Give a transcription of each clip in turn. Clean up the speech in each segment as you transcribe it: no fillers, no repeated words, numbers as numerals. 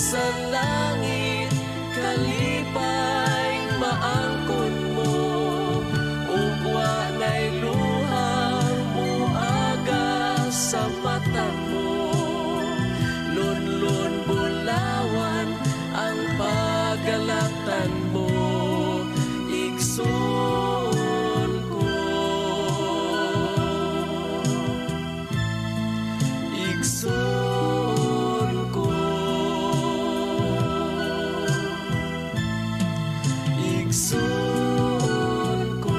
Sa langit kalipay maangkon mo ug wa nay luha muaga sa mata mo. Lunlun bulawan ang pagalatan mo, igsoon ko. Igsoon ko. Igsoon ko.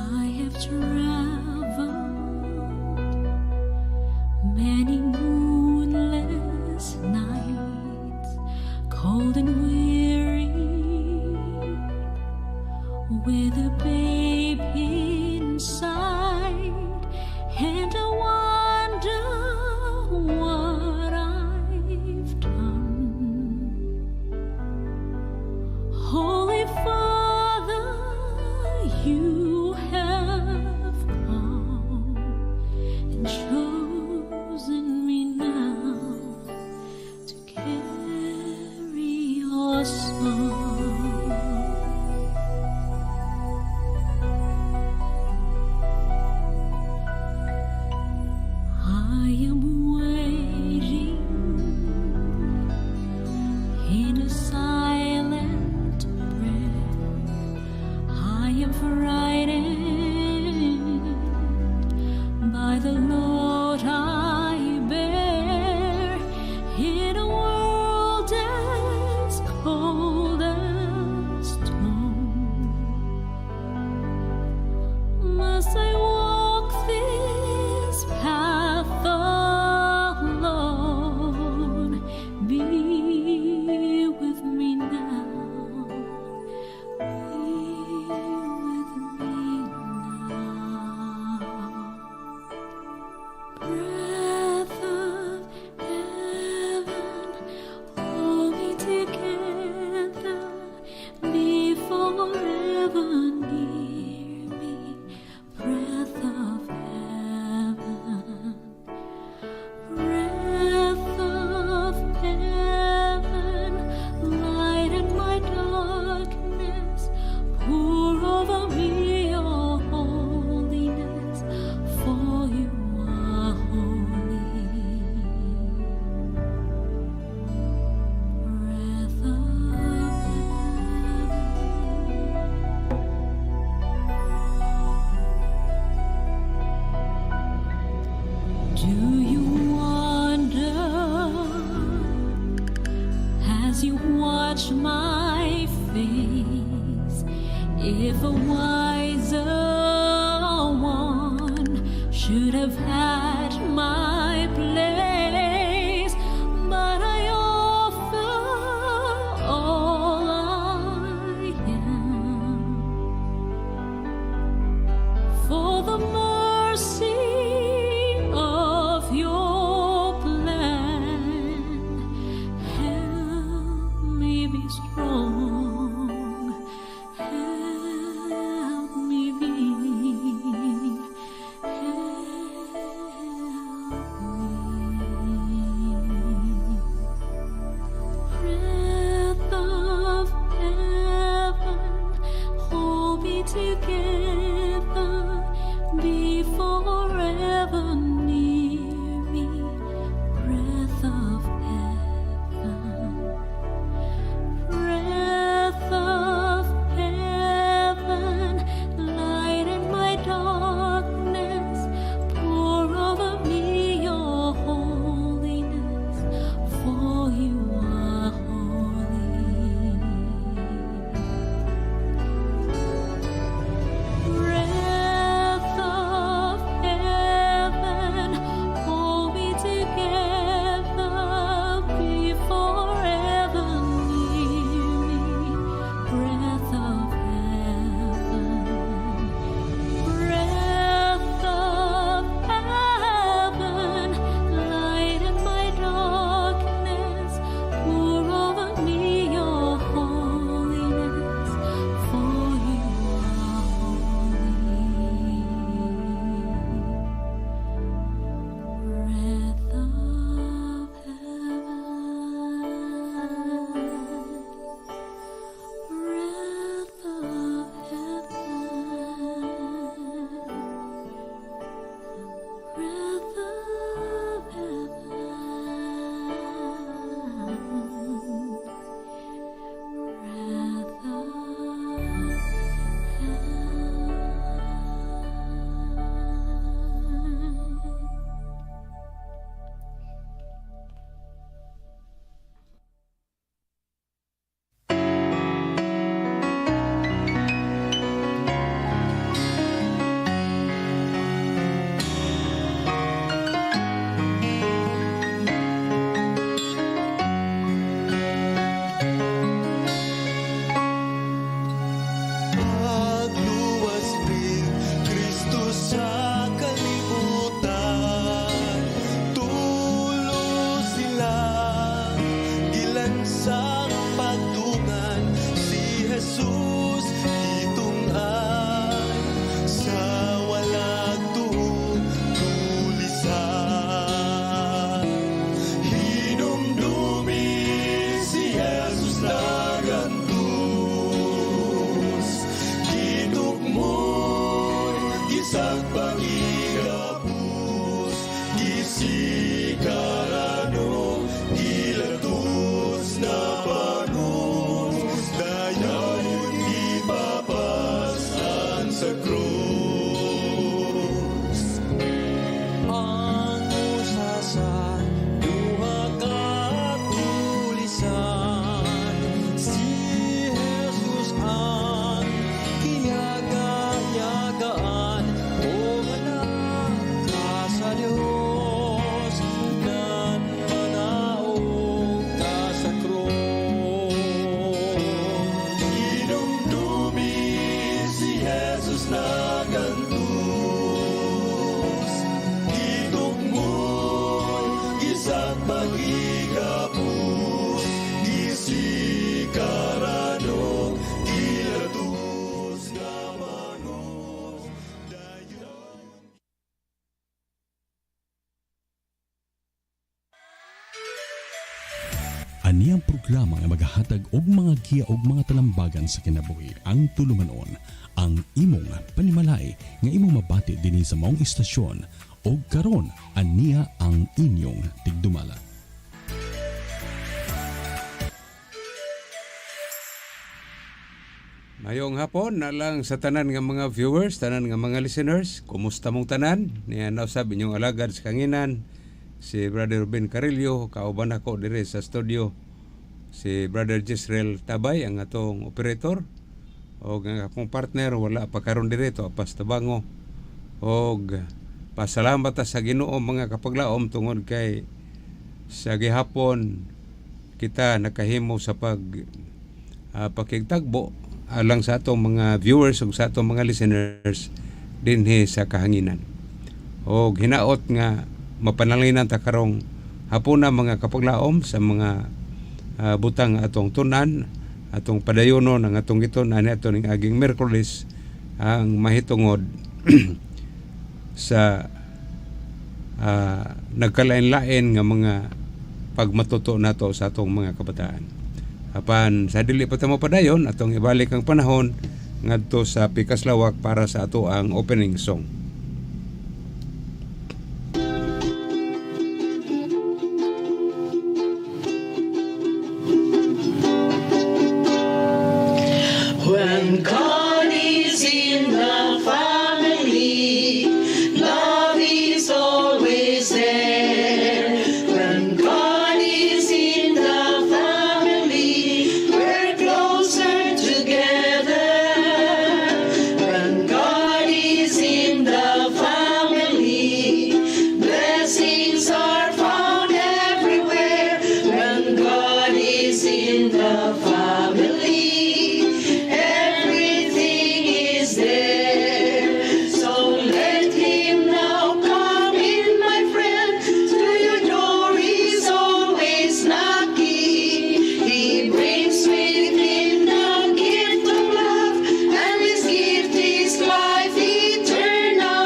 I have traveled many moonless nights, cold and weary, with a babe inside, and I wonder what I've done. Holy Father, you have come and chosen me now to carry your son. I am waiting in a silent prayer. I am frightened by the load I bear in a world as cold as stone. Must I walk this path alone? Be with me now. Be with me now. Breath of heaven, hold me together, be forever near me. Breath of heaven, breath of heaven, lighten my darkness, pour over me your holiness, for you are holy. Breath of heaven. Do you wonder as you watch my face if a wiser one should have had my place? But I offer all I am for the mercy of your plan. Help me be strong. Help me be. Ani ang programa nga magahatag og mga giya og mga talambagan sa kinabuhi, ang tulumanon, ang imong panimalay nga imong mabati dinhi sa maong istasyon og karon aniya ang inyong tigdumala. Mayong hapon na lang sa tanan nga mga viewers, tanan nga mga listeners. Kumusta mong tanan? Niya na usab inyong alagad sa kanginan, si Brother Ruben Carillo, kauban ako dire sa studio si Brother Jisrael Tabay, ang atong operator. Og ang akong partner wala pa karon dire to pas Tabango. Og pasalamat ta sa Ginoo, mga kapaglaom, tungod kay sa gihapon kita nakahimo sa pag pakigtagbo alang sa atong mga viewers ug sa atong mga listeners dinhi sa kahanginan. Og hinaot nga mapanalangin ta karong hapuna, mga kapaglaom, sa mga butang atong tunan, atong padayonon ang atong gitun-an ato ning aging Miyerkules ang mahitungod sa nagkalain-lain nga mga pagmatuto nato sa atong mga kabataan. Apan sa dili pa ta mopadayon, atong ibalik ang panahon ngadto sa Pikas Lawak para sa ato ang opening song. When God is in the family, love is always there. When God is in the family, we're closer together. When God is in the family, blessings are found everywhere. When God is in the family, everything is there. So let him now come in, my friend. To your door he's always knocking. He brings with him the gift of love, and his gift is life eternal.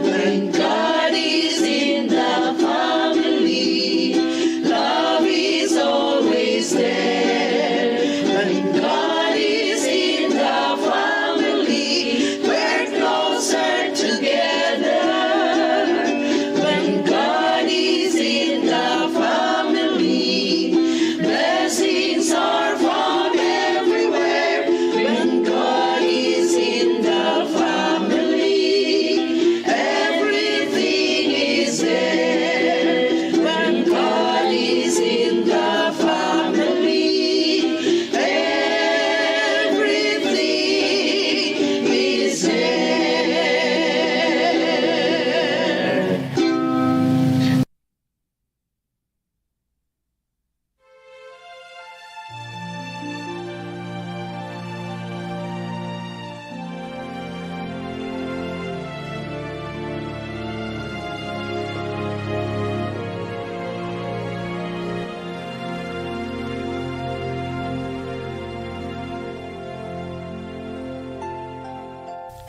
When God is in the family, love is always there. When God is in the family, we're closer together. When God is in the family, blessings are found everywhere. When God is in the family, everything is there. When God is in the family, everything is there.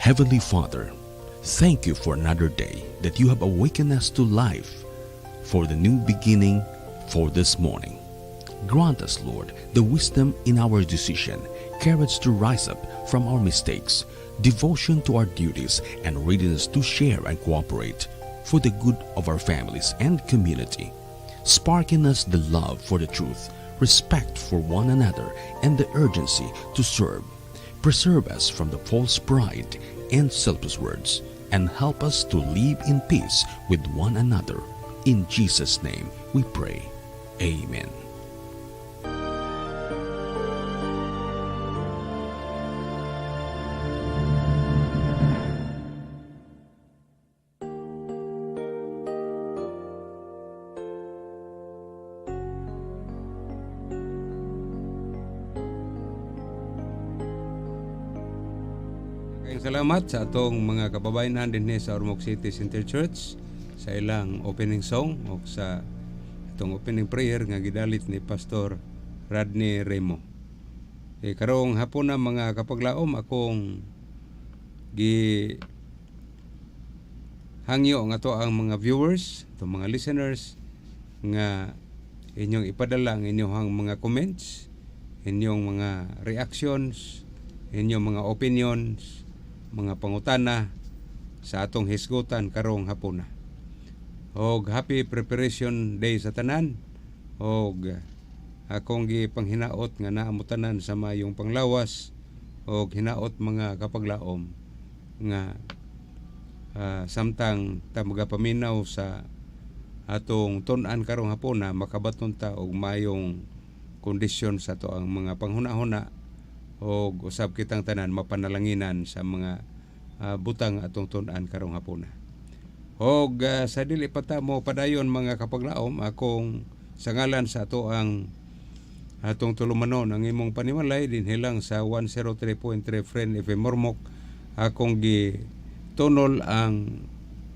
Heavenly Father, thank you for another day that you have awakened us to life, for the new beginning for this morning. Grant us, Lord, the wisdom in our decision, courage to rise up from our mistakes, devotion to our duties, and readiness to share and cooperate for the good of our families and community. Spark in us the love for the truth, respect for one another, and the urgency to serve. Preserve us from the false pride and selfish words, and help us to live in peace with one another. In Jesus' name we pray. Amen. Kayong salamat sa atong mga kababayan dinhi sa Ormoc City Center Church sa ilang opening song o sa atong opening prayer nga gidalit ni Pastor Radney Remo. E karong hapon na, mga kapaglaom, akong gi hangyo nga ato ang mga viewers, atong mga listeners. nga inyong ipadala ang inyong mga comments, inyong mga reactions, inyong mga opinions, mga pangutana sa atong hisgutan karong hapuna. Og happy Preparation Day sa tanan. Og akong gipanghinaot nga naa mo tanan sa mayong panglawas og hinaot, mga kapaglaom, nga samtang ta magapaminaw sa atong tun-an karong hapuna, makabaton ta og mayong kondisyon sa atoang mga panghuna-huna og usab kitang tanan mapanalanginan sa mga butang atong tun-an karong hapuna. Og sa dili pa ta mo padayon, mga kapaglaom, akong sa ngalan sa atoang atong tulumanon, ang imong panimalay dinhi lang sa 103.3 Friend FM Ormoc, akong gi tunol ang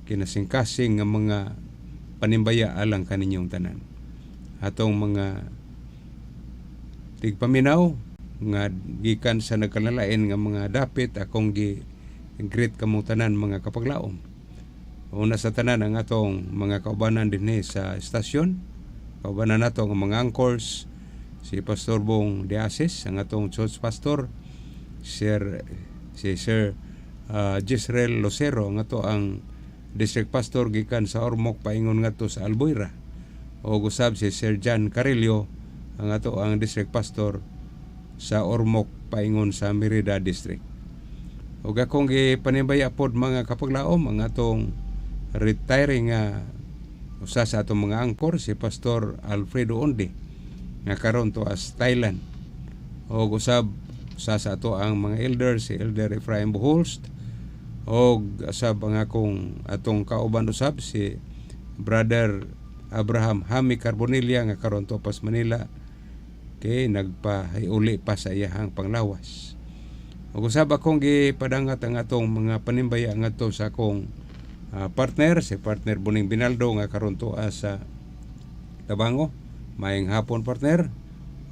kinasingkasing nga mga panimbaya alang kaninyong tanan. Atong mga tigpaminaw nga gikan sa nagkalalain nga mga dapit, akong gi greet kamong tanan, mga kapaglaom. Una sa tanan, ang atong mga kaubanan dinhi sa estasyon, kaubanan nato ang mga anchors, si Pastor Bong De Asis, ang atong church pastor, si Sir Jisrael Lucero, ang ato ang district pastor gikan sa Ormoc paingon ngadto sa Albuera. O usab si Sir John Carillo, ang ato ang district pastor sa Ormoc paingon sa Merida District. Ug akong gipanimbaya pod, mga kapaglaom, ang atong retiring nga usa sa atong mga anchor, si Pastor Alfredo Ondi, nga karon tuas Thailand. Og usab usa sa ato ang mga elder, si Elder Ephraim Buholst, og usab ang akong atong kauban usab, si Brother Abraham Hami Carbonilla, nga karon tuas Manila kay nagpahiuli pa sa iyahang panglawas. Ug usab akong gipadangat ang atong mga panimbaya ngadto sa akong partner, si Partner Buning Binaldo, nga karon tuas sa Tabango. Maayong hapon, partner.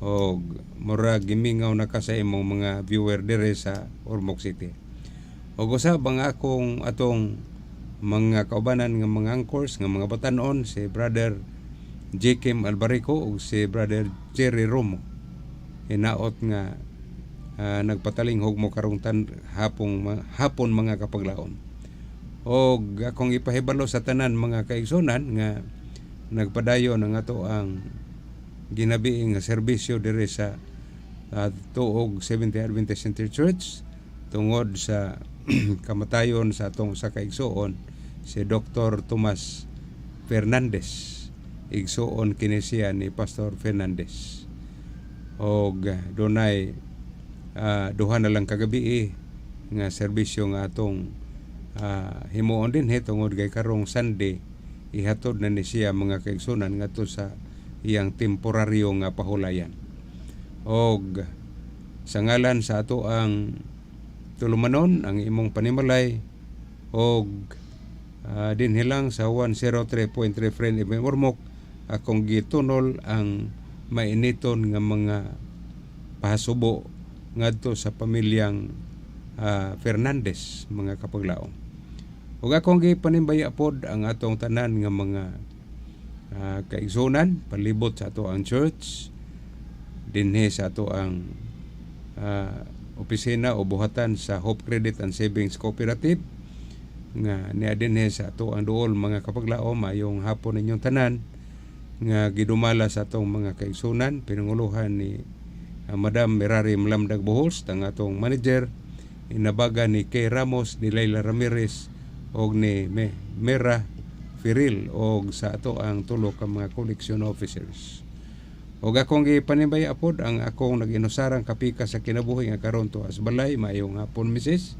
Og mura gimingaw na ka sa imong mga viewer dire sa Ormoc City. Ug usab ang akong atong mga kaubanan nga mga anchors nga mga batanon, si Brother J. Kim Albarico ug si Brother Jerry Romo. Hinaot nga nagpatalinghog mo karong tan hapong hapon, mga kapaglaom. Og akong ipahibalo sa tanan, mga kaigsunan, nga nagpadayon ang ato ang ginabi nga serbisyo dire sa Tuog Seventh Adventist Center Church tungod sa kamatayon sa atong sa kaigsuon, si Dr. Tomas Fernandez. Igsuon kini siya ni Pastor Fernandez. Og dunay 2 na lang kagabi nga serbisyo nga atong himuon dinhi tungod kay karong Sunday ihatod na ni siya, mga kaigsunan, ngadto sa iyang temporaryo nga pahulayan. Og sa ngalan sa ato ang tulumanon, ang imong panimalay, og dinhi lang sa 103.3 Friend FM Ormoc, akong gitunol ang mainiton nga mga pahasubo ngadto sa pamilyang Fernandez, mga kapaglaom. Ug akong gipanimbaya pod ang atong tanan nga mga kaigsunan palibot sa ato ang church dinhi sa ato ang opisina o buhatan sa Hope Credit and Savings Cooperative nga niya dinhi sa ato ang duol. Mga kapaglaom, mayong hapon ninyong tanan nga gidumala sa atong mga kaigsunan, pinanguluhan ni Madam Merari Mlamdag Bohols, ang atong manager, inabaga ni Kay Ramos, ni Leila Ramirez og ni Mera Firil, og sa ato ang tulo ka mga collection officers. Og akong gipanimbaya pod ang akong nag-inusarang kapika sa kinabuhi nga karon tuas balay. Maayong hapon, misis.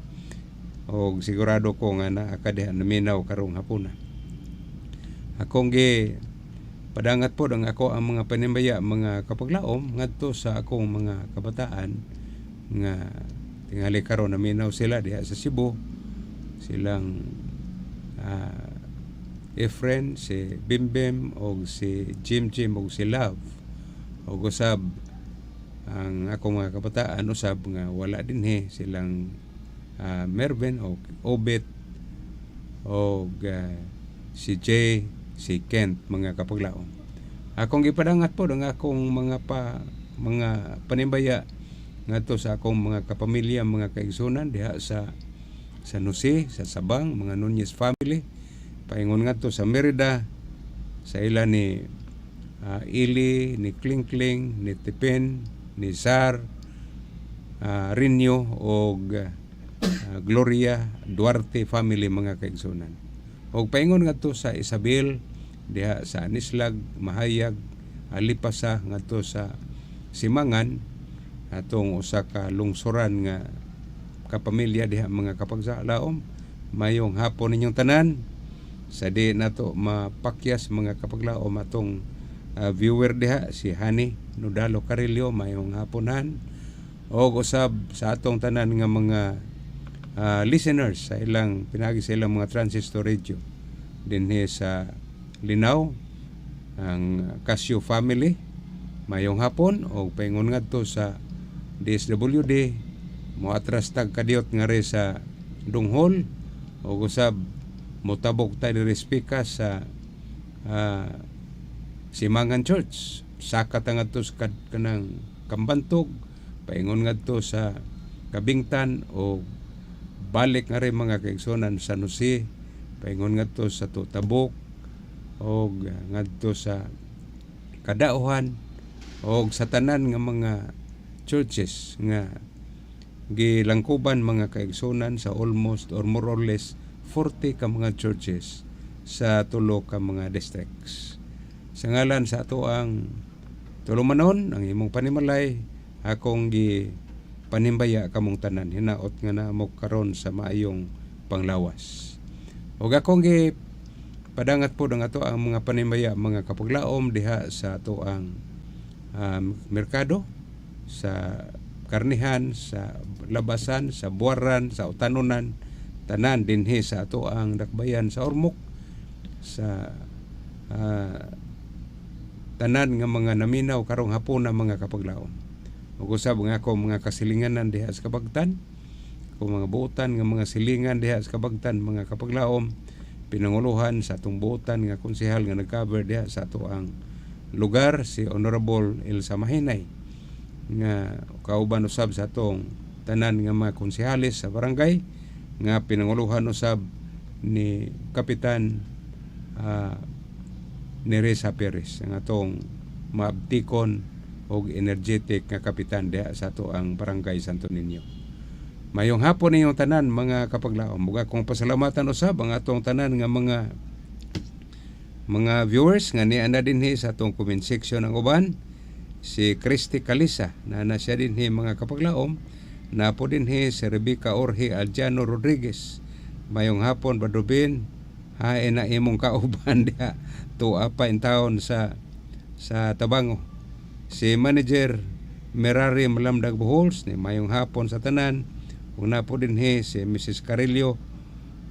Og sigurado ko nga naa ka diha naminaw karong hapuna. Akong gi padangat pod ang ako ang mga panimbaya, mga kapaglaom, ngadto sa akong mga kabataan nga tingali karon naminaw sila diha sa Cebu, silang Efren, si Bimbim og si Jim Jim og si Love, og usab ang akong mga kabataan usab nga wala dinhi, silang Mervin o Obet og si Jay, si Kent, mga kapaglaom. Akong gipadangat po ang akong mga panimbaya ngadto sa akong mga kapamilya, mga kaigsunan diha sa San Jose, sa Sabang, mga Nunez family. Paingon ngadto sa Merida, sa ila ni Ili, ni Klingkling, ni Tipen, ni Sar, Rinyo og Gloria Duarte family, mga kaigsunan. Og paingon ngadto sa Isabel diha sa Anislag, Mahayag, Alipasa ngadto sa Simangan, atong usa ka lungsoran nga kapamilya diha, mga kapagsalaom. Mayong hapon ninyong tanan. Sa di nato mapakyas, mga kapaglaom, atong viewer diha si Hani Nodalo Carillo, mayong haponan. Og usab sa atong tanan nga mga listeners sa ilang pinagi sa ilang mga transistor radio dinhi sa Linaw, ang Casio family, mayong hapon. Og paingon ngadto sa DSWD, moatras tag kadiyot nga re sa Dunghol og usab motabok ta diri speaker sa Simangan Church. Saka ta ngadto sa kanang Kambantog, paingon ngadto sa Kabingtan o balik nga rin, mga kaigsunan, sa Nusi, paingon ngadto sa Tutabok og ngadto sa Kadauhan og sa tanan nga mga churches nga gilangkuban, mga kaigsunan, sa almost or more or less 40 ka mga churches sa tulo ka mga districts. Sa ngalan sa ato ang tulumanon, ang imong panimalay, akong gi panimbaya kamong tanan. Hinaot nga namo karon sa maayong panglawas. Ug akong gi padangat po ang ato ang mga panimbaya, mga kapaglaom, diha sa ato ang merkado, sa karnihan, sa labasan, sa buwaran, sa utanunan, tanan dinhi sa ato ang dakbayan sa Ormoc, sa tanan nga mga naminaw karong hapon mga kapaglaom. Ug usab nga ako mga kasilinganan diha sa Kabagtan, ako mga buotan nga mga silingan diha sa Kabagtan, mga kapaglaom, pinanguluhan sa atong buotan nga konsehal nga nag-cover diha sa ato ang lugar, si Honorable Elsa Mahinay, nga kauban usab sa atong tanan nga mga konsehales sa barangay nga pinanguluhan usab ni Kapitan Neresa Perez, ang atong maabtikon og energetic nga kapitan diha sa ato ang Barangay Santo Niño. Mayong hapon ninyong tanan, mga kapaglaom. Ug akong pasalamatan usab ang atong tanan nga mga viewers nga niana dinhi sa atong comment section. Ang uban, si Christy Calisa na na siya dinhi, mga kapaglaom. Napo dinhi si Rebecca Orhe Algiano Rodriguez. Mayong hapon, Badrubin. Hain na imong kauban diha tuwa pa in town sa Tabango. Si manager Merari Malamdag Bohols ni mayong hapon sa tanan. Ug napo dinhi si Mrs. Carillo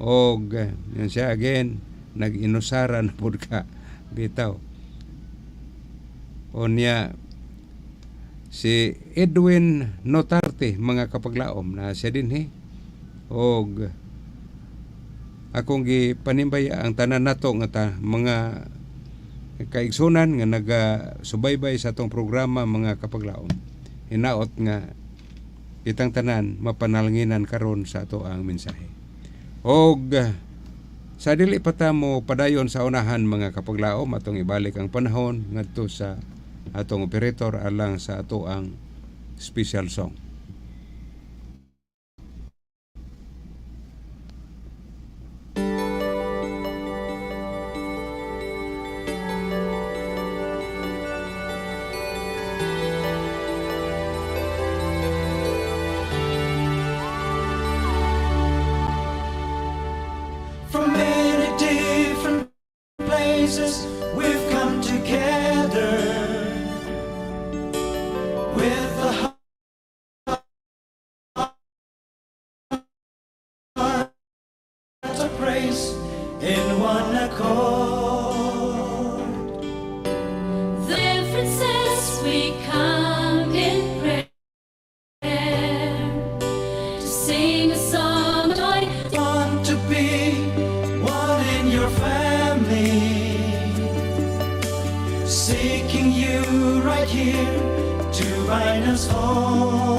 og yun siya again, nag-inusara na pud ka bitaw. Unya si Edwin Notarte, mga kapaglaom, na siya dinhi. Og akong gipanimbaya ang tanan nato nga mga kaigsunan nga nagasubaybay sa atong programa, mga kapaglaom. Hinaot nga kitang tanan mapanalanginan karon sa ato ang mensahe. Og sa dili pa ta mo padayon sa unahan, mga kapaglaom, atong ibalik ang panahon ngadto sa atong operator alang sa ato ang special song. From many different places, we've come together with the heart of praise in one accord. The differences, we come in prayer to sing a song of joy. Want to be one in your family. Sing Seeking you right here to bind us all.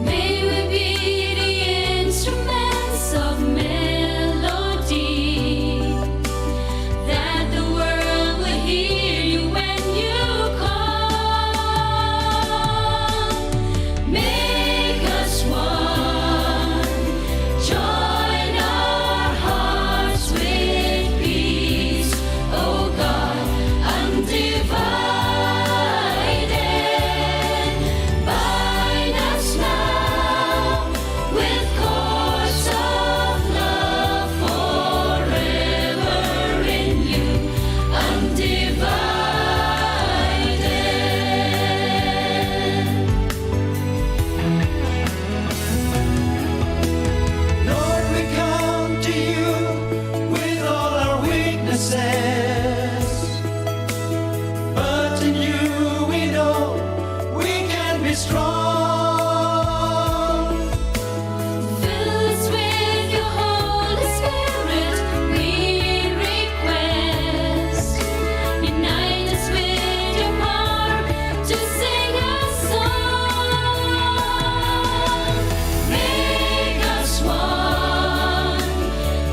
May we be the instruments of melody, that the world will hear you when you call. Make us one, join our hearts with peace, O God, undivided. Bind us now with cords of love forever in you, undivided. Lord, we come to you with all our weaknesses. But in you we know we can be strong. Fill us with your Holy Spirit, we request. Unite us with your power to sing a song. Make us one,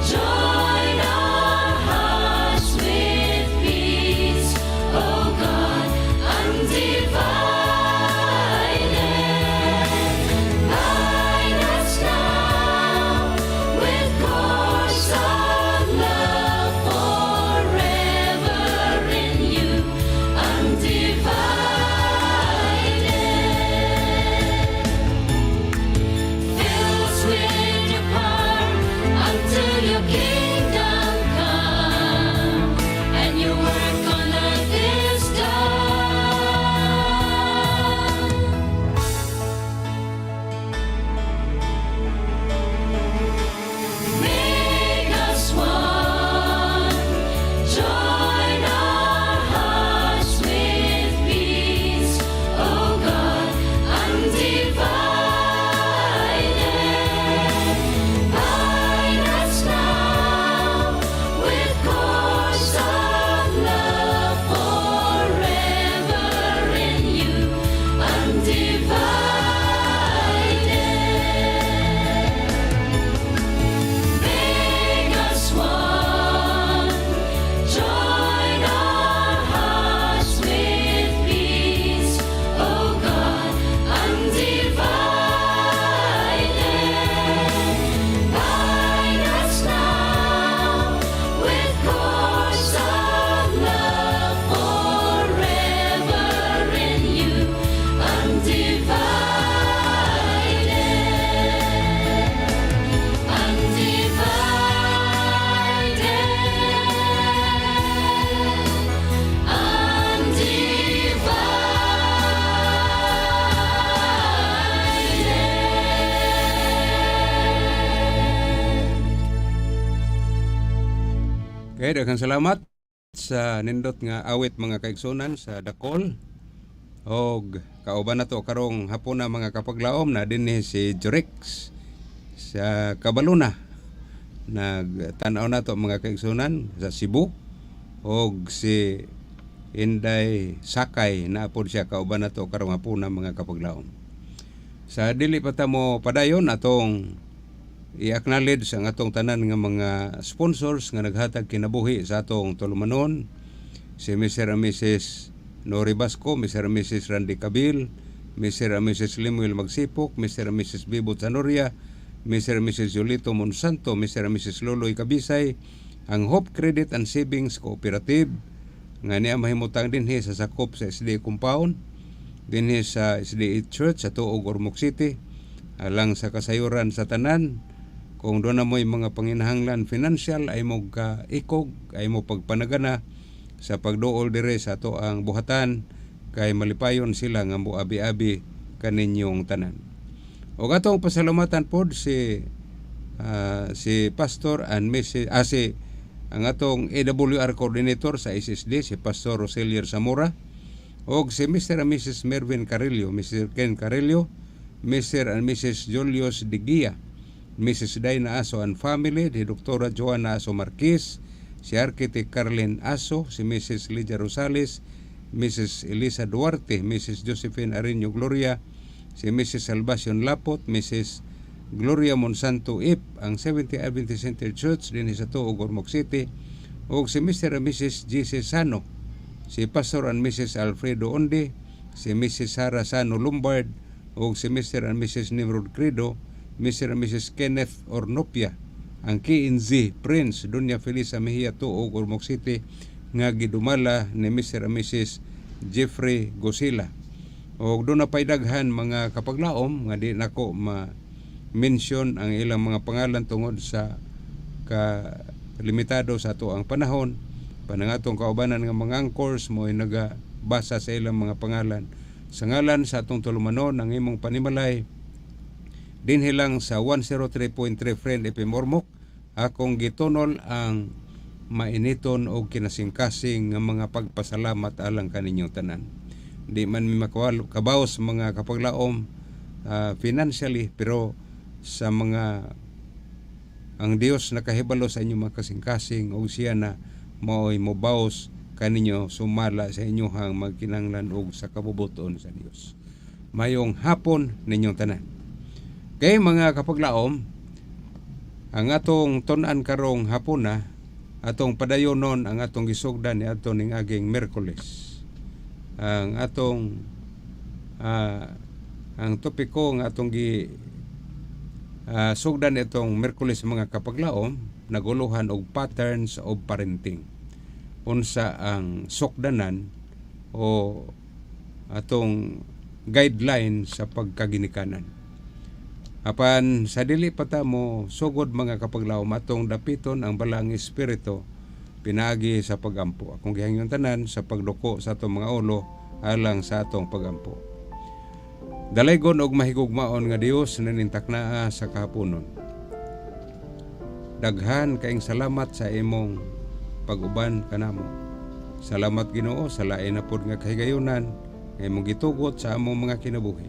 join our hearts with peace, O God, undivided. Bind us now with cords of love forever in you, undivided. Fill us with your power until your kingdom come and your work on earth is done. Make us one, join our hearts with peace, O God, undivided. Bind us now with cords of love forever in you, undivided. Make us one, join our hearts with peace, O God, undivided. Bind us now with cords of love forever in you, undivided. Undivided, undivided. Okay, daghang salamat sa nindot nga awit, mga kaigsunan sa Dakol. Og kauban nato karong hapuna, mga kapaglaom, na dinhi si Jurix sa Kabaluna. Nagtan-aw nato, mga kaigsunan, sa Cebu og si Inday Sakay na pod siya kauban nato karong hapuna, mga kapaglaom. Sa dili pa ta mo padayon, atong i-acknowledge ang atong tanan nga mga sponsors nga naghatag kinabuhi sa atong tulumanon, si Mr. and Mrs. Nori Basco, Mr. and Mrs. Randy Cabil, Mr. and Mrs. Lemuel Magsipok, Mr. and Mrs. Bibo Tanoria, Mr. and Mrs. Yolito Monsanto, Mr. and Mrs. Loloy Kabisay, ang Hope Credit and Savings Cooperative nga niya mahimutang dinhi sa sakop sa SDA Compound, dinhi sa SDA Church sa Tuog, Ormoc City, alang sa kasayuran sa tanan. Kung duna mo'y mga panginahanglan financial, ay mo ka ikog, ay mo pagpanagana sa pagduol dire sa ato ang buhatan kay malipayon sila nga moabi-abi kaninyong tanan. Og atong pasalamatan pod si Pastor and Mrs. Si ang atong AWR coordinator sa SSD, si Pastor Roselier Zamora, og si Mr. and Mrs. Mervin Carillo, Mr. Ken Carillo, Mr. and Mrs. Julius Digia, Mrs. Dina Aso and family, di Dr. Joanna Aso Marquez, si Architect Carlin Aso, si Mrs. Lydia Rosales, Mrs. Elisa Duarte, Mrs. Josephine Areño Gloria, si Mrs. Salvacion Lapot, Mrs. Gloria Monsanto Ip, ang Seventh Adventist Center Church dinhi sa Tuog, Ormoc City, ug si Mr. and Mrs. J.C. Sano, si Pastor and Mrs. Alfredo Onde, si Mrs. Sara Sano Lombard, ug si Mr. and Mrs. Nimrod Credo, Mr. and Mrs. Kenneth Ornopia, ang KNZ Prince Doña Felisa Mejia Tuog, Ormoc City, nga gidumala ni Mr. and Mrs. Jeffrey Gosila. Og duna pay daghan, mga kapaglaom, nga di nako ma mention ang ilang mga pangalan tungod sa ka limitado sa ato ang panahon. Panangatong kaubanan nga mga anchors mo ay nagabasa sa ilang mga pangalan. Sa ngalan sa atong tulumanon, ang imong panimalay dinhi lang sa 103.3 Friend FM Ormoc, akong gitunol ang mainiton og kinasingkasing nga mga pagpasalamat alang kaninyong tanan. Di man mi makabaos, mga kapaglaom, financially, pero sa mga ang Dios nakahibalo sa inyong mga kasing-kasing ug siya na mao'y mobaos kaninyo sumala sa inyong magkinahanglan og sa kabubuton sa Dios. Mayong hapon ninyong tanan. Kay mga kapaglaom, ang atong tun-an karong hapuna, atong padayonon ang atong gisugdan ni ato ning aging Miyerkules. Ang atong ang topiko nga atong gi sugdan itong Miyerkules, mga kapaglaom, naguluhan og patterns of parenting. Unsa ang sukdanan o atong guideline sa pagkaginikanan. Apan sa dili pa ta mo sugod, mga kapaglaom, atong dapiton ang Balaang Espiritu pinaagi sa pagampo. Akong gihangyon tanan sa pagduko sa atong mga ulo alang sa atong pagampo. Dalaygon og mahigugmaon nga Dios nanintaknaa sa kahaponon. Daghan kaing salamat sa imong pag-uban kanamo. Salamat, Ginoo, sa lain na pod nga kahigayunan nga imong gitugot sa among mga kinabuhi.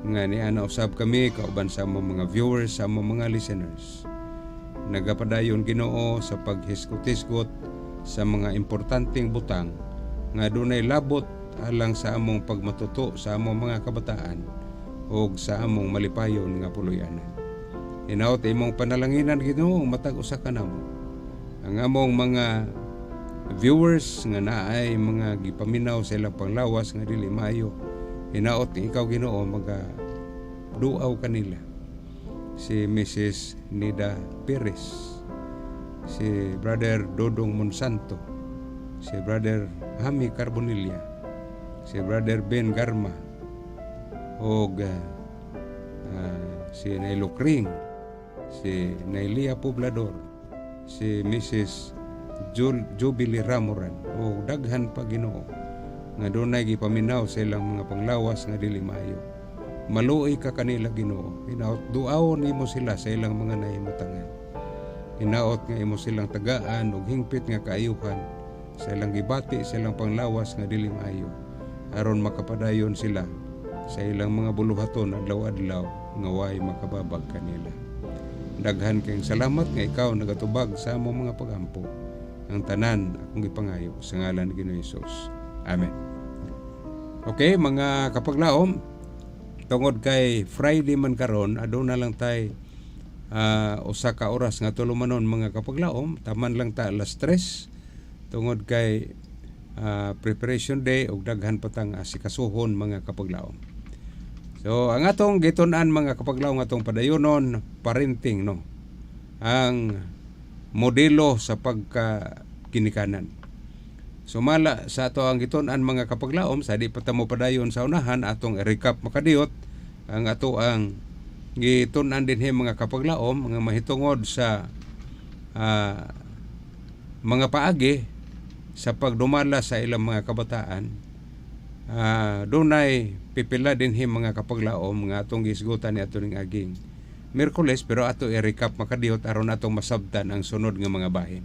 Nga niana usab kami kauban sa among mga viewers, sa among mga listeners. Nagapadayon, Ginoo, sa paghisgot-hisgot sa mga importanteng butang nga dunay labot alang sa among pagmatuto sa among mga kabataan ug sa among malipayon nga puloy-anan. Hinaot imong panalanginan, Ginoo, matag usa kanamo. Ang among mga viewers nga naay mga gipaminaw sa ilang panglawas nga dili maayo. Hinaot ikaw, Ginoo, maga duaw kanila. Si Mrs. Nida Perez, si Brother Dodong Monsanto, si Brother Hami Carbonilla, si Brother Ben Garma, og si Nailo Kring, si Nailia Poblador, si Mrs. Jubilee Ramoran, o daghan pa, Ginoo, nga dunay gipaminaw sa ilang mga panglawas nga dili maayo. Maluoy ka kanila, Ginoo. Hinaot duaw nimo sila sa ilang mga nahimutangan. Hinaot nga imo silang tagaan og hingpit nga kaayuhan sa ilang gibati sa ilang panglawas nga dili maayo aron makapadayon sila sa ilang mga buluhaton adlaw-adlaw nga way makababag kanila. Daghan kayong salamat nga ikaw nagatubag sa among mga pagampo. Ang tanan akong gipangayo sa ngalan ni Ginoo Hesus. Amen. Okay, mga kapaglaom, tungod kay Friday man karon, aduna lang tay usa ka oras nga tulumanon, mga kapaglaom, taman lang ta alas 3 tungod kay preparation day ug daghan pa tang asikasuhon, mga kapaglaom. So ang atong gitun-an, mga kapaglaom, atong padayonon, parenting, no. Ang modelo sa pagkaginikanan. Sumala sa ato ang gitun-an, mga kapaglaom, sa di pa ta mo padayon sa unahan, atong i-recap makadiyot ang ato ang gitun-an dinhi, mga kapaglaom, nga mahitungod sa mga paagi sa pagdumala sa ilang mga kabataan. Dunay pipila dinhi, mga kapaglaom, nga atong gisgutan ni ato ning aging Miyerkules, pero ato i-recap makadiyot aron atong masabtan ang sunod nga mga bahin.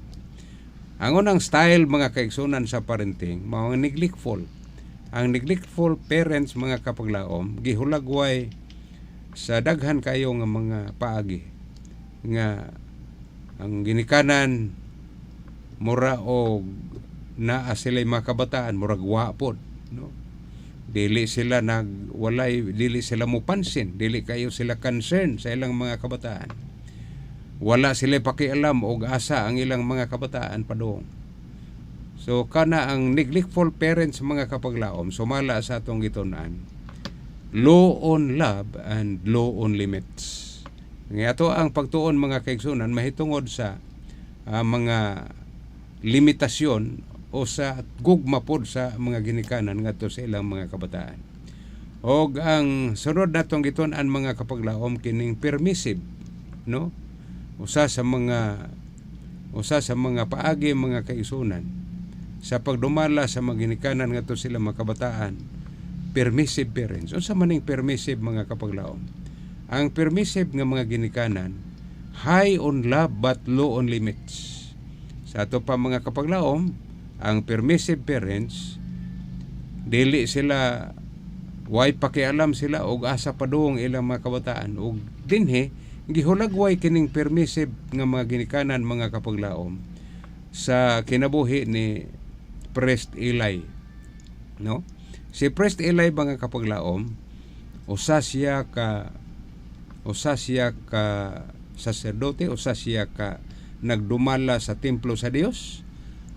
Ang unang style, mga kaigsunan, sa parenting mao ang neglectful. Ang neglectful parents, mga kapaglaom, gihulagway sa daghan kayo nga mga paagi nga ang ginikanan Mura og naa sila'y mga kabataan, murag wa pod, no? Dili sila nag walay dili sila mopansin, dili kayo sila concern sa ilang mga kabataan. Wala sila pakialam og asa ang ilang mga kabataan padung. So kana ang neglectful parents, mga kapaglaom, sumala sa atong gitun-an, low on love and low on limits. Nga ato ang pagtuon, mga kaigsunan, mahitungod sa mga limitasyon o sa gugma pod sa mga ginikanan ngadto sa ilang mga kabataan. Og ang sunod natong gitun-an, mga kapaglaom, kining permissive, no? Usa sa mga paagi, mga kaigsunan, sa pagdumala sa mga ginikanan ngadto sila mga kabataan, permissive parents. Unsa man ning permissive, mga kapaglaom? Ang permissive nga mga ginikanan, high on love but low on limits. Sa ato pa, mga kapaglaom, ang permissive parents, dili sila way pakialam sila og asa padung ilang mga kabataan. Og dinhi gihulagway kining permissive nga mga ginikanan, mga kapaglaom, sa kinabuhi ni Priest Eli, no? Si Priest Eli, mga kapaglaom, usa siya ka saserdote, usa siya ka nagdumala sa templo sa Dios,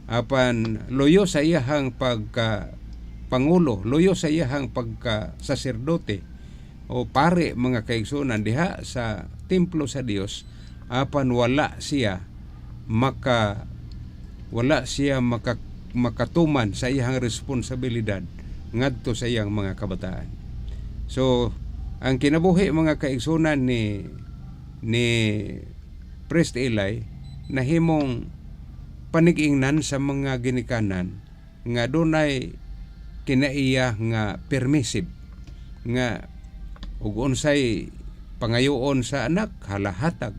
apan loyo sa iyahang pagka pangulo, loyo sa iyahang pagka saserdote o pare, mga kaigsunan, diha sa templo sa Dios, apan wala siya makatuman sa iyang responsibilidad ngadto sa iyang mga kabataan. So ang kinabuhi, mga kaigsunan, ni Priest Eli nahimong panig-ingnan sa mga ginikanan nga dunay kinaiya nga permissive, nga ug unsay pangayoon sa anak, halahatag,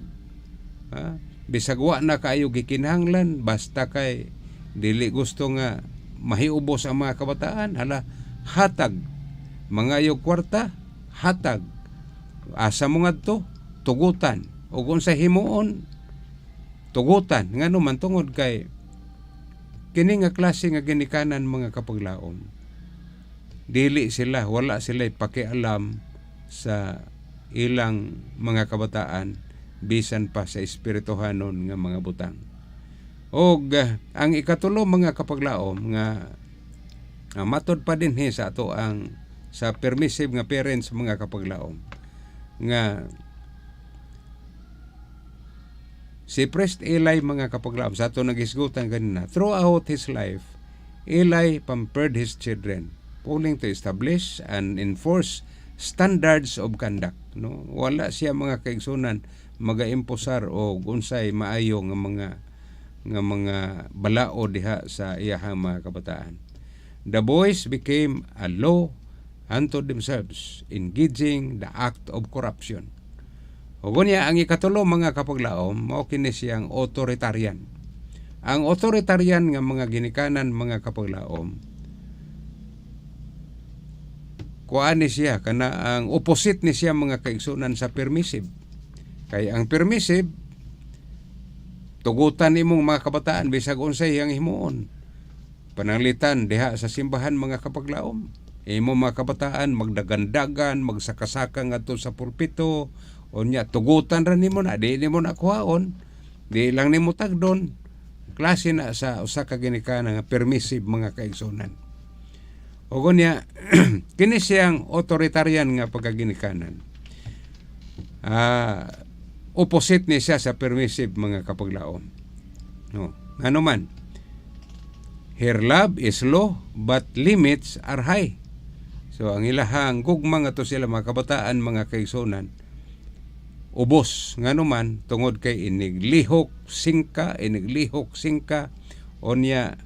ha? Bisag wa na kaayo gikinahanglan, basta kay dili gusto nga mahiubos ang mga kabataan, hala, hatag. Mangayo kwarta, hatag. Asa mo ngadto, tugutan. Ug unsay himuon, tugutan. Ngano man? Tungod kay kini nga klase nga ginikanan, mga kapaglaom, dili sila wala sila pakialam sa ilang mga kabataan bisan pa sa espirituhanon nga mga butang. Og ang ikatulo, mga kapaglaom, nga matod pa dinhi sa ato ang sa permissive nga parents, mga kapaglaom, nga si Priest Eli, mga kapaglaom, sa ato nagisgutan ganina, throughout his life, Eli pampered his children, pulling to establish and enforce standards of conduct, no? Wala siya, mga kaigsunan, magaimposar o unsay maayo nga mga balao diha sa iyahang mga kabataan. The boys became a law unto themselves, engaging the act of corruption. Ug unya ang ikatulo, mga kapaglaom, mao kini siyang authoritarian. Ang authoritarian nga mga ginikanan, mga kapaglaom, kuan ni siya, kana ang opposite ni siya, mga kaigsunan, sa permissive. Kay ang permissive, tugutan imong mga kabataan bisag unsay ang himuon. Pananglitan diha sa simbahan, mga kapaglaom, imo mga kabataan magdagandagan, magsakasaka ngadto sa pulpito, unya tugutan ra nimo na, di nimo na kuhaon, di lang nimo tagdon. Klase na sa usa ka ginikanan nga permissive, mga kaigsunan. Ug unya kini siyang authoritarian nga pagkaginikanan. Opposite ni siya sa permissive, mga kapaglaom. No. Ano man? Her love is low but limits are high. So ang ilahang gugma nga to sila mga kabataan, mga kaigsunan, ubos. Ngano man? Tungod kay iniglihok singka, iniglihok singka, onya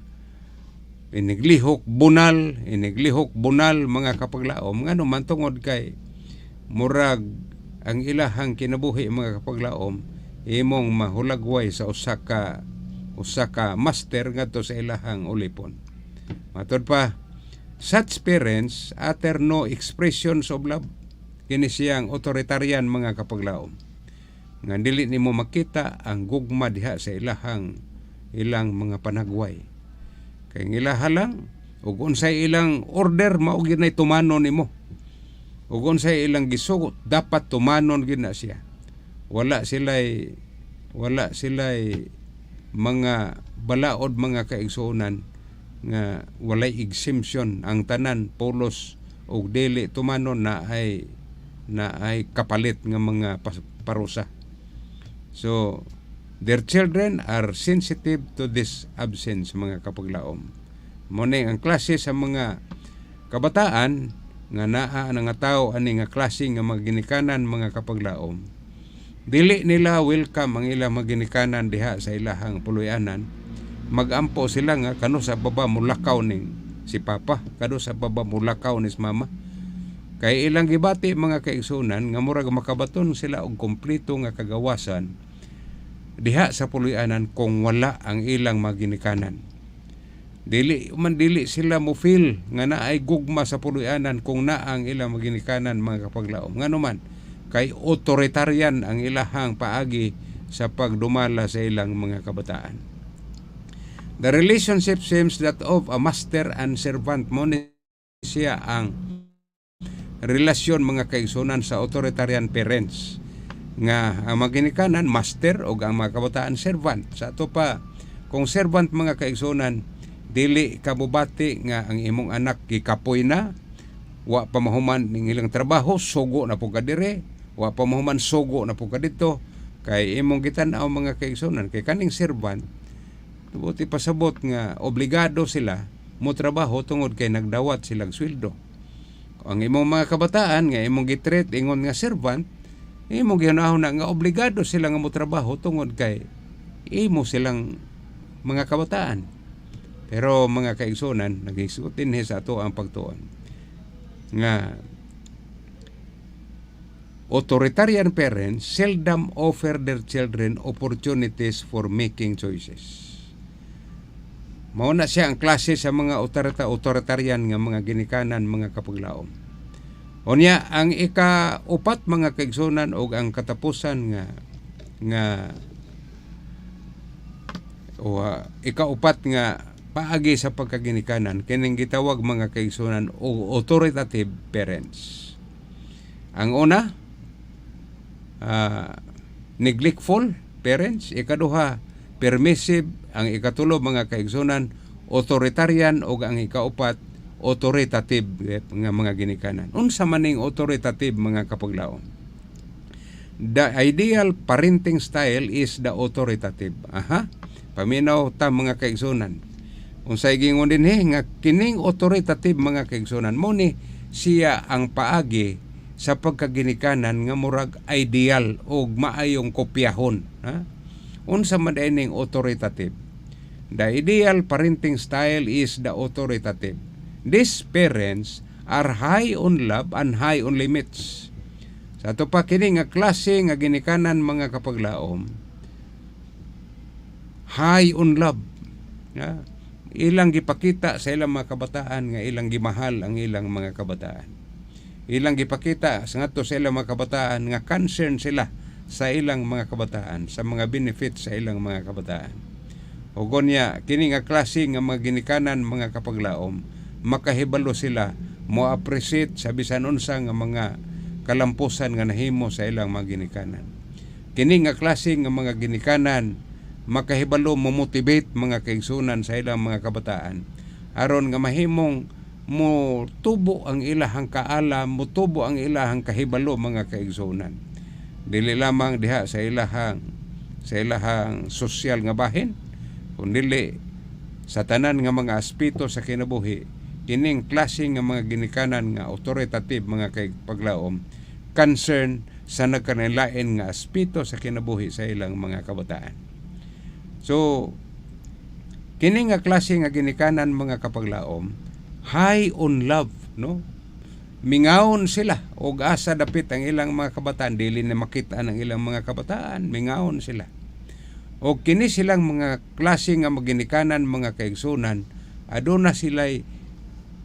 iniglihok bunal, iniglihok bunal, mga kapaglaom. Ngano man? Tungod kay murag ang ilahang kinabuhi, mga kapaglaom, imong mahulagway sa usa ka master ngadto sa ilahang ulipon. Matod pa, such parents utter no expressions of love. Kini siyang authoritarian, mga kapaglaom, nga dili nimo makita ang gugma diha sa ilahang Ilang mga panagway. Kay ang ilaha lang ug unsay ilang order, mao gyud nay tumanon nimo. Ug unsay ilang gisugot, dapat tumanon gyud na siya. Wala sila'y mga balaod, mga kaigsuonan, nga walay exemption. Ang tanan pulos og dili tumanon na ay kapalit nga mga parusa. So their children are sensitive to this absence, mga kapaglaom. Mao ang klase sa mga kabataan nga naa na nga tao ani nga klase nga mga ginikanan, mga kapaglaom, dili nila welcome ang ilang mga ginikanan diha sa ilahang puloy-anan. Magampo sila nga kanus-a pa ba mulakaw ning si papa, kanus-a pa ba mulakaw ni si mama, kay ilang gibati, mga kaigsunan, nga murag makabaton sila og kompleto nga kagawasan diha sa puloy-anan kung wala ang ilang mga ginikanan. Dili man, dili sila mo feel nga naay gugma sa puloy-anan kung naa ang ilang mga ginikanan, mga kapaglaom. Ngano man? Kay authoritarian ang ilahang paagi sa pagdumala sa ilang mga kabataan. The relationship seems that of a master and servant. Mao ni siya ang relasyon, mga kaigsunan, sa authoritarian parents, nga ang mga ginikanan master o ang mga kabataan servant. Sa ato pa, kung servant, mga kaigsunan, dili ka mobati nga ang imong anak gikapoy na, wa pa mahuman ning ilang trabaho, sugo na pud ka dire, wa pa mahuman, sugo na pud ka didto, kay imong gitan-aw, mga kaigsunan, kay kaning servant, buot ipasabot nga obligado sila mo trabaho tungod kay nagdawat silang sweldo. Ang imong mga kabataan nga imong gitreat ingon nga servant, imong gihunahon na nga obligado sila nga motrabaho tungod kay imo silang mga kabataan. Pero mga kaigsunan, nagisuot dinhi sa ato ang pagtuon nga authoritarian parents seldom offer their children opportunities for making choices. Mao na siya ang klase sa mga authoritarian nga mga ginikanan, mga kapaglaom. Unya, ang ika-upat, mga kaigsunan, og ang katapusan nga nga o ika-upat nga paagi sa pagkaginikanan, kining gitawag, mga kaigsunan, og authoritative parents. Ang una, neglectful parents, ikaduha, permissive, ang ikatulo, mga kaigsunan, authoritarian, ug ang ikaupat, authoritative nga mga ginikanan. Unsa man ning authoritative, mga kapaglaom? The ideal parenting style is the authoritative. Aha. Paminaw ta, mga kaigsunan. Unsay gingon dinhi nga kining authoritative, mga kaigsunan, mao ni siya ang paagi sa pagkaginikanan nga murag ideal og maayong kopyahon, ha? Unsa man diay ning authoritative? The ideal parenting style is the authoritative. These parents are high on love and high on limits. Sa ato pa, kini nga klase nga ginikanan, mga kapaglaom, high on love. Ya. Ilang gipakita sa ilang mga kabataan nga ilang gimahal ang ilang mga kabataan. Ilang gipakita sa ngadto sa ilang mga kabataan nga concern sila sa ilang mga kabataan, sa mga benefits sa ilang mga kabataan. Ug unya, kini nga klase nga mga ginikanan, mga kapaglaom, makahibalo sila mo appreciate sa bisan unsa nga mga kalampusan nga nahimo sa ilang mga ginikanan. Kini nga klase nga mga ginikanan makahibalo mo motivate, mga kaigsunan, sa ilang mga kabataan aron nga mahimong mo tubo ang ilahang kaalam, mo tubo ang ilahang kahibalo, mga kaigsunan. Dili lamang diha sa ilahang sosyal nga bahin, kundi sa tanan nga mga aspeto sa kinabuhi. Kining klase nga mga ginikanan nga authoritative, mga kapaglaom, concern sa nagkanilain nga aspeto sa kinabuhi sa ilang mga kabataan. So kini nga klase nga ginikanan, mga kapaglaom, high on love, no? Mingawon sila og asa dapit ang ilang mga kabataan, dili na makita ang ilang mga kabataan, mingawon sila. Og kini silang mga klase nga maginikanan, mga kaigsunan, aduna sila'y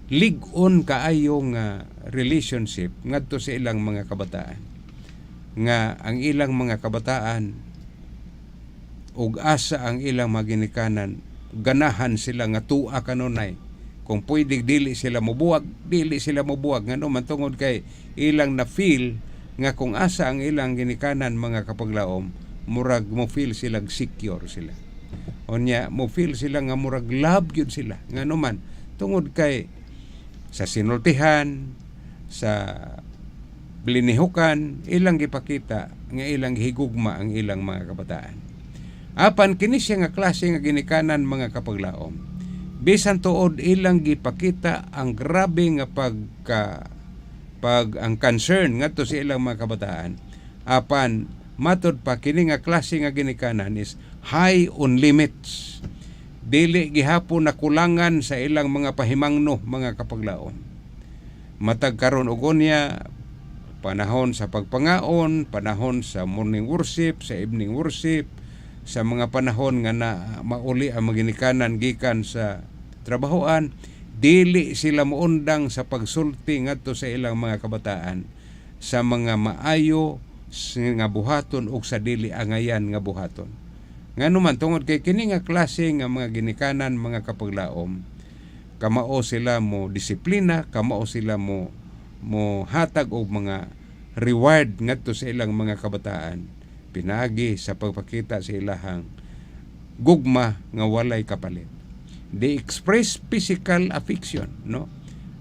lig-on kaayo nga relationship ngadto sa ilang mga kabataan, nga ang ilang mga kabataan Ug asa ang ilang mga ginikanan, ganahan sila nga tua kanunay. Kung pwede dili sila mobuwag, dili sila mobuwag, ngano man? Tungod kay ilang na feel nga kung asa ang ilang ginikanan, mga kapaglaom, murag mo feel sila secure sila. Unya mo feel sila nga murag love gyud sila, ngano man? Tungod kay sa sinultihan, sa linihukan, ilang gipakita nga ilang higugma ang ilang mga kabataan. Apan kini siya nga klase nga ginikanan, mga kapaglaom, bisan tuod ilang gipakita ang grabe nga pagka pag ang concern ngadto sa ilang mga kabataan, apan matud pa kini nga klase nga ginikanan is high on limits. Dili gihapon nakulangan sa ilang mga pahimangno, mga kapaglaom. Matag karon ug unya, panahon sa pagpangaon, panahon sa morning worship, sa evening worship, sa mga panahon nga na mauli ang mga ginikanan gikan sa trabahoan, dili sila moundang sa pagsulti ngadto sa ilang mga kabataan sa mga maayo nga buhaton ug sa dili angayan nga buhaton. Ngano man? Tungod kay kini nga klase nga mga ginikanan, mga kapaglaom, kamao sila mo disiplina, kamao sila mo hatag og mga reward ngadto sa ilang mga kabataan pinaagi sa pagpakita sa ilahang gugma nga walay kapalit. They express physical affection, no?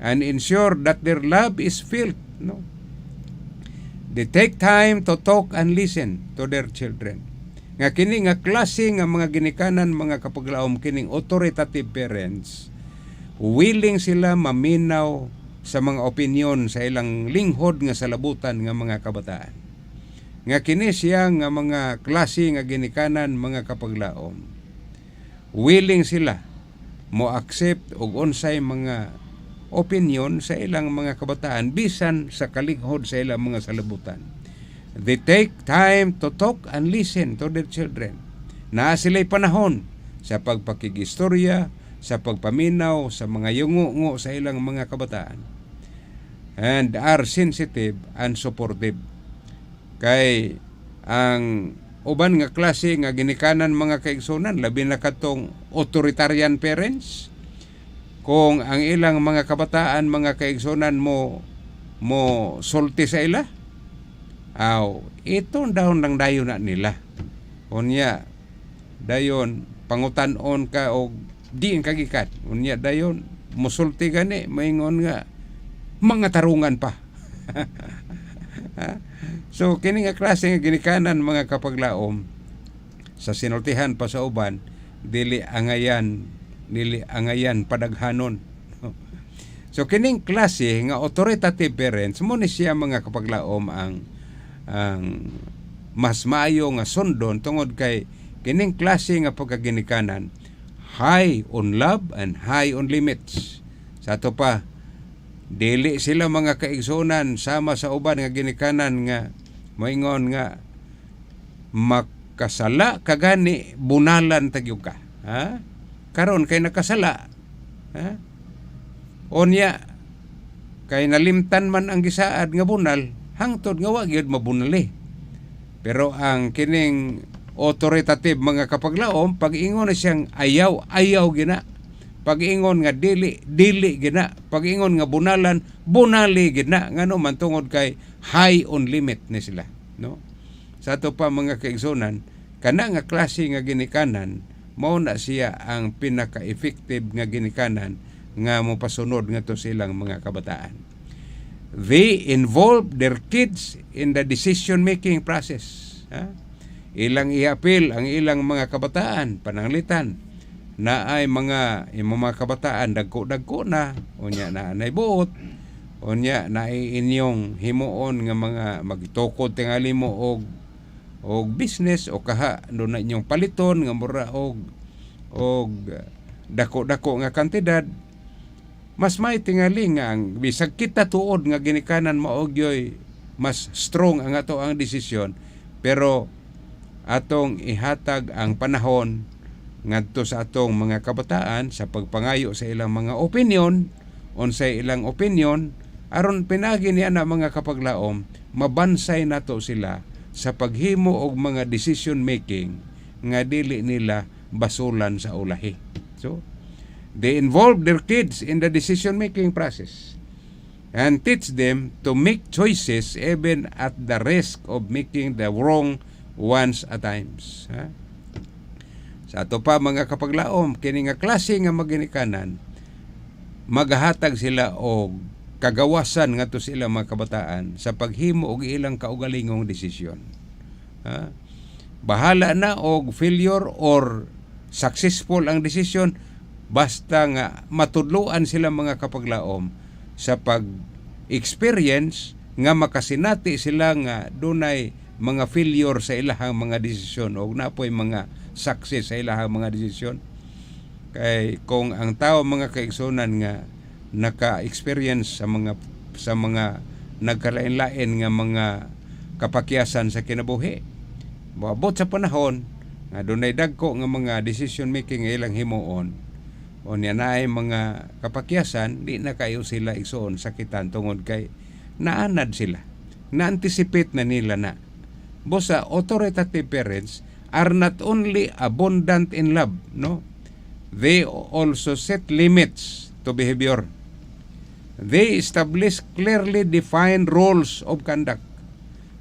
And ensure that their love is felt, no? They take time to talk and listen to their children. Nga kini nga klase nga mga ginikanan, mga kapaglaom, kining authoritative parents, willing sila maminaw sa mga opinion sa ilang linghod nga salabutan nga mga kabataan. Nga kini siya nga mga klase nga ginikanan, mga kapaglaom, willing sila mo accept og unsay mga opinion sa ilang mga kabataan bisan sa kalinghod sa ilang mga salabutan. They take time to talk and listen to their children. Naa sila'y panahon sa pagpakigistorya, sa pagpaminaw sa mga yungo sa ilang mga kabataan. And are sensitive and supportive. Kay ang uban nga klase nga ginikanan, mga kaigsunan, labi na katong authoritarian parents, kung ang ilang mga kabataan, mga kaigsunan, mo mo sulti sa ila, aw itong dahon lang dayon na nila. Unya dayon pangutan-on ka og diin ka gikan, unya dayon musulti gani, maingon nga mga tarungan pa. Ha? So kini nga klase nga ginikanan, mga kapaglaom, sa sinultihan pa sa uban, dili angayan padaghanon. So kining klase nga authoritative parents mo ni siya, mga kapaglaom, ang mas maayo nga sundon tungod kay kining klase nga pagkaginikanan, high on love and high on limits. Sa ato pa, dili sila, mga kaigsunan, sama sa uban nga ginikanan nga moingon nga makasala kagani, bunalan ta gyud ka. Ha? Karon kay nakasala. Ha? Unya kay nalimtan man ang gisaad nga bunal, hangtod nga wa gyud mabunali. Pero ang kining authoritative, mga kapaglaom, pag ingon na siyang ayaw, ayaw gina. Pag ingon nga dili, dili gina. Pag ingon nga bunalan, bunali gina. Ngano man? Tungod kay high on limit ni sila, no? Sa ato pa, mga kaigsunan, kana nga klase nga ginikanan mao na siya ang pinaka-effective nga ginikanan nga mopasunod ngadto sa ilang mga kabataan. They involve their kids in the decision making process. Ha? Ilang iapil ang ilang mga kabataan, pananglitan na ay mga imong mga kabataan dagko-dagko na, unya na anay buot, unya na ay inyong himuon nga mga magtukod tingali mo og business o kaha do na inyong paliton nga mura og dako-dako nga kantidad. Mas may tingali nga ang bisag kita tuod nga ginikanan mao gyoy mas strong ang ato ang desisyon, pero atong ihatag ang panahon ngadto sa atong mga kabataan sa pagpangayo sa ilang mga opinion, unsay ilang opinion, aron pinagi niya na, mga kapaglaom, mabansay nato sila sa paghimo og mga decision making. nga dili nila basulan sa ulahi. So, they involve their kids in the decision making process and teach them to make choices even at the risk of making the wrong ones at times. Ha? Sa ato pa, mga kapaglaom, kini nga klase nga maginikanan, magahatag sila og kagawasan ngadto sa ilang mga kabataan sa paghimo og ilang kaugalingong desisyon. Ha? Bahala na og failure or successful ang desisyon, basta nga matudloan sila, mga kapaglaom, sa pag-experience nga makasinati sila nga dunay mga failure sa ilahang mga desisyon o napoy mga success sa ilahang mga desisyon. Kay kung ang tao, mga kaigsunan, nga naka-experience sa mga nagkalain-lain nga mga kapakyasan sa kinabuhi, moabot sa panahon nga dunay dagko nga mga decision making nga ilang himuon o niya naay mga kapakyasan, di na kayo sila, igsoon, sakitan tungod kay naanad sila, na-anticipate na nila na. Busa authoritative parents are not only abundant in love, no, they also set limits to behavior. They establish clearly defined rules of conduct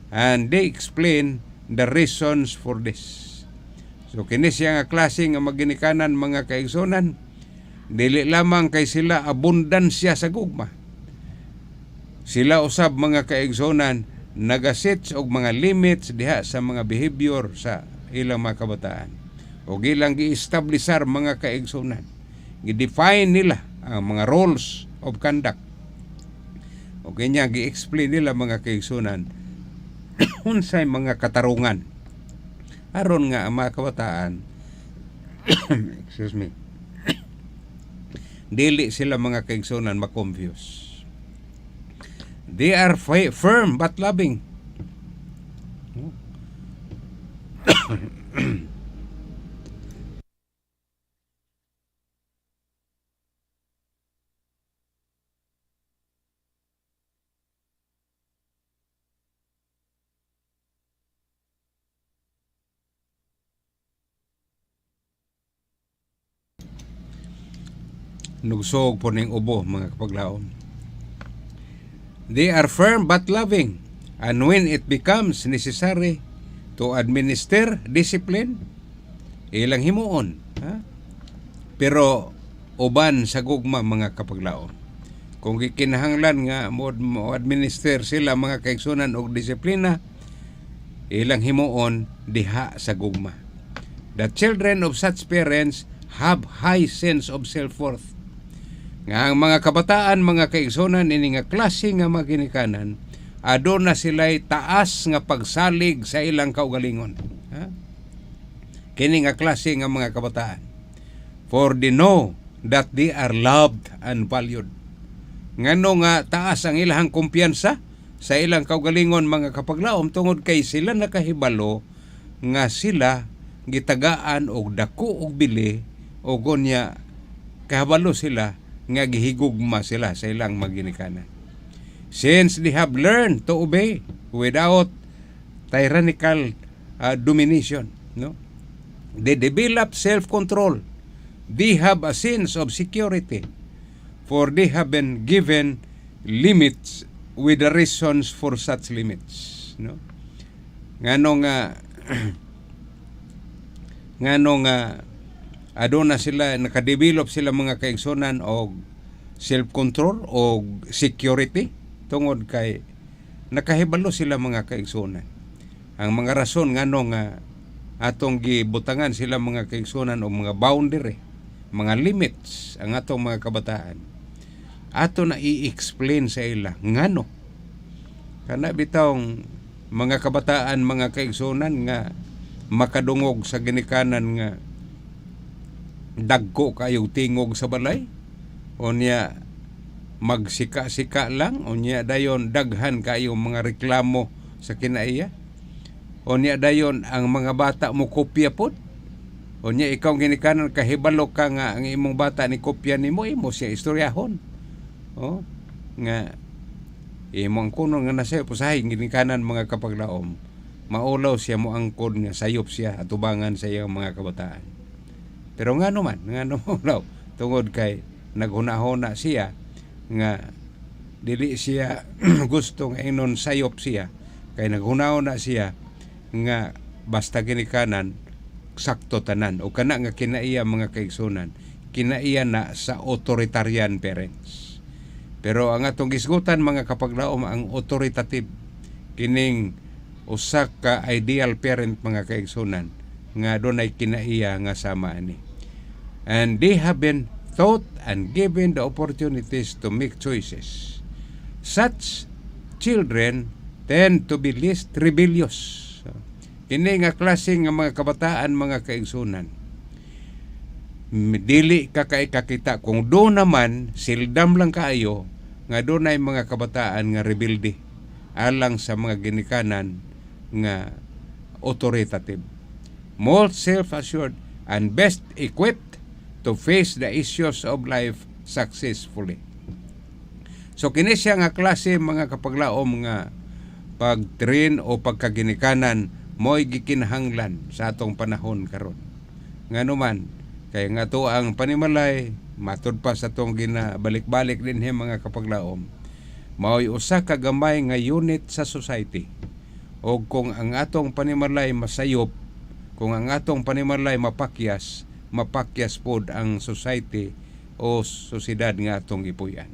and they explain the reasons for this. So kini siya nga klase nga maginikanan, mga kaigsunan, dili lamang kay sila abundansya sa gugma. Sila usab, mga kaigsunan, nagaset og mga limits diha sa mga behavior sa ilang mga kabataan. O ilang gi-establisar, mga kaigsunan. Gi-define nila ang mga rules of conduct. O kanya gi-explain nila, mga kaigsunan, unsay mga katarungan aron nga ang mga kabataan, excuse me, dili sila, mga kaigsunan, ma-confuse. They are firm but loving. Nugsog po ning ubo, mga kapaglaom. They are firm but loving. And when it becomes necessary to administer discipline, ilang himuon. Ha? Pero uban sa gugma, mga kapaglaom. Kung gikinahanglan nga mo administer sila, mga kaigsunan, og disiplina, ilang himuon diha sa gugma. The children of such parents have high sense of self-worth. Nga ang mga kabataan, mga kaigsunan, ini nga klase nga maginikanan, aduna sila'y taas nga pagsalig sa ilang kaugalingon. Ha? Kini nga klase nga mga kabataan. For they know that they are loved and valued. Ngano nga taas ang ilang kumpiyansa sa ilang kaugalingon, mga kapaglaom? Tungod kay sila nakahibalo nga sila gitagaan og dako og bili o unya kahibalo sila nga gihigugma sila sa ilang maginikanan. Since they have learned to obey without tyrannical domination, no? They develop self-control. They have a sense of security, for they have been given limits with the reasons for such limits, no? Ngano nga aduna sila, nakadevelop sila, mga kaigsunan, og self-control o security tungod kay nakahibalo sila, mga kaigsunan, ang mga rason ngano nga atong gibutangan sila, mga kaigsunan, og mga boundary, mga limits ang atong mga kabataan. Ato na i-explain sa ila ngano. Kana bitawng mga kabataan, mga kaigsunan, nga makadungog sa ginikanan nga dagko kayo tingog sa balay, unya magsika-sika lang, unya dayon daghan kayo mga reklamo sa kinaiya, unya dayon ang mga bata mo kopya pod, unya ikaw ginikanan kahibalo ka nga ang imong bata ni kopya nimo, imo siya istoryahon, oh, nga imong kuno nga nasa pusahay ginikanan. Mga kapaglaom, Maulaw siya moangkon nga sayop siya atubangan sa iyang mga kabataan. Pero ngano man, ngano maulaw? Tungod kay naghunahuna siya nga dili siya gusto nga ingnon sayop siya, kay naghunahuna siya nga basta ginikanan sakto tanan. O kana nga kinaiya, mga kaigsunan, kinaiya na sa authoritarian parents. Pero ang atong gisgutan, mga kapaglaom, ang authoritative, kining usa ka ideal parent, mga kaigsunan, nga dunay kinaiya nga sama ani. And they have been taught and given the opportunities to make choices. Such children tend to be least rebellious. Kini nga klase nga mga kabataan, mga kaigsunan, dili ka kay kakita. Kung do naman, seldom lang kaayo nga dunay mga kabataan nga rebelde alang sa mga ginikanan nga authoritative. More self-assured and best equipped to face the issues of life successfully. So kini siya nga klase, mga kapaglaom, nga pag-train o pagkaginikanan mo'y gikinahanglan sa atong panahon karon. Ngano man, kay nga to ang panimalay, matud pa sa atong ginabalik-balik dinhi, mga kapaglaom, mao'y usa ka gamay nga unit sa society. O kung ang atong panimalay masayop, kung ang atong panimalay mapakyas, mapakyas pod ang society o sosyedad nga atong gipuy-an.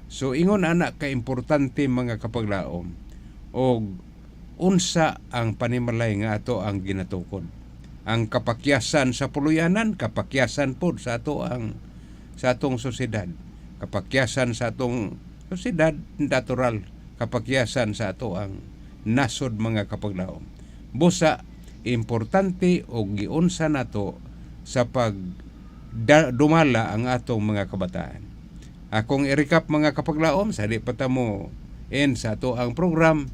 So ingon ana ka importante, mga kapaglaom, og unsa ang panimalay nga ato ang ginatukod. Ang kapakyasan sa puluyanan, kapakyasan pod sa atong sosyedad. Kapakyasan sa atong sosyedad natural, kapakyasan sa ato ang nasod, mga kapaglaom. Busa importante og giunsa nato sa pag dumala ang atong mga kabataan. Akong i-recap, mga kapaglaom, sa di pa ta mo end sa ato ang program,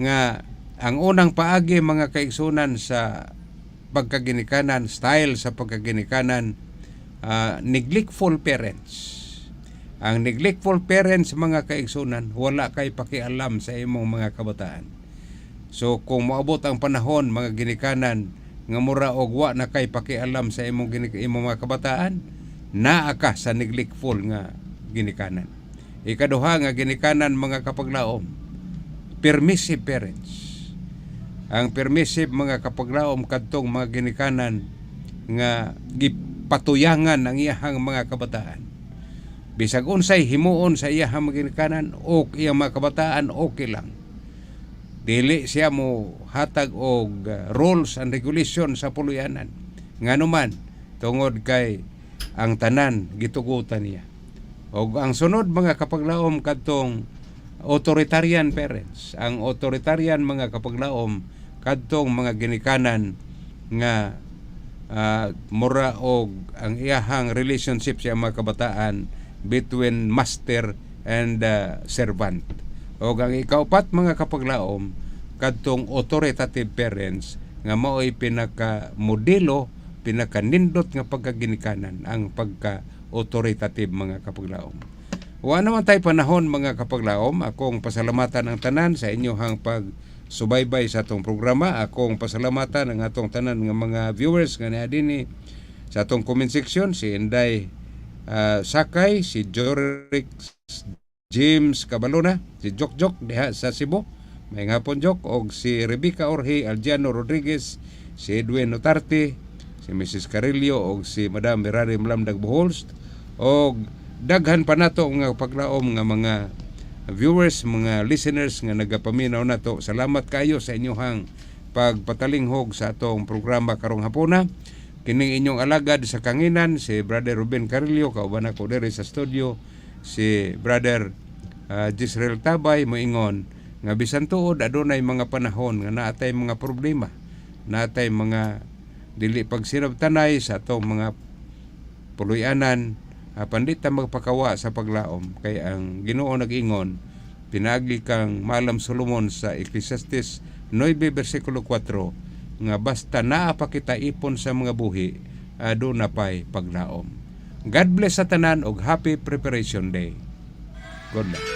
nga ang unang paagi, mga kaigsunan, sa pagkaginikanan, style sa pagkaginikanan, neglectful parents. Ang neglectful parents, mga kaigsunan, wala kay pakialam sa imong mga kabataan. So kung moabot ang panahon, mga ginikanan, nga mura og wa na kay pakialam sa imong mga kabataan, naa ka sa neglectful nga ginikanan. Ikaduha nga ginikanan, mga kapaglaom, permissive parents. Ang permissive, mga kapaglaom, kadtong mga ginikanan nga gipatuyangan ang iyahang mga kabataan. Bisag unsay himuon sa iyahang mga ginikanan o iyang mga kabataan, okay lang. Dili siya mo hatag og rules and regulation sa puluyanan. Ngano man, tungod kay ang tanan gitugutan niya. Og ang sunod, mga kapaglaom, kadtong authoritarian parents. Ang authoritarian, mga kapaglaom, kadtong mga ginikanan nga mura og ang iyahang relationship sa mga kabataan between master and servant. Og ang ikaupat, mga kapaglaom, kadtong authoritative parents nga mao'y pinaka modelo, pinakanindot nga pagkaginikanan, ang pagka authoritative, mga kapaglaom. Wa naman tayo panahon, mga kapaglaom. Akong pasalamatan ang tanan sa inyong pagsubaybay sa atong programa. Akong pasalamatan ang atong tanan nga mga viewers nga naa dinhi sa atong comment section, si Inday Sakay, si Jorix James Cabalona, si Jok Jok diha sa Cebu. Maayong hapon, Jok, og si Rebecca Orhe Algiano Rodriguez, si Edwin Notarte, si Mrs. Carillo og si Madam Mirari Mlamdag Boholst og daghan pa nato nga paglaom nga mga viewers, mga listeners nga nagapaminaw nato. Salamat kayo sa inyong pagpatalinghog sa atong programa karong hapuna. Kining inyong alagad sa kanginan, si Brother Ruben Carillo, kauban ako diri sa studio si Brother Jisrael Tabay, moingon nga bisan tuod adunay mga panahon nga naatay mga problema, naatay mga dili pagsinabtanay sa atong mga puluy-anan, apan di ta magpakawa sa paglaom kay ang Ginoo nag-ingon pinaagi kang Maalam Solomon sa Ecclesiastes 9 bersikulo 4 nga basta naa pa kita ipon sa mga buhi, aduna pay paglaom. God bless sa tanan og happy Preparation Day. Good luck.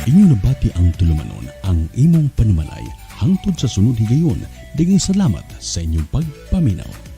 Inyo nabati ang tulumanon, ang imong panimalay, hangtod sa sunod higayon. Daghang salamat sa inyong pagpaminaw.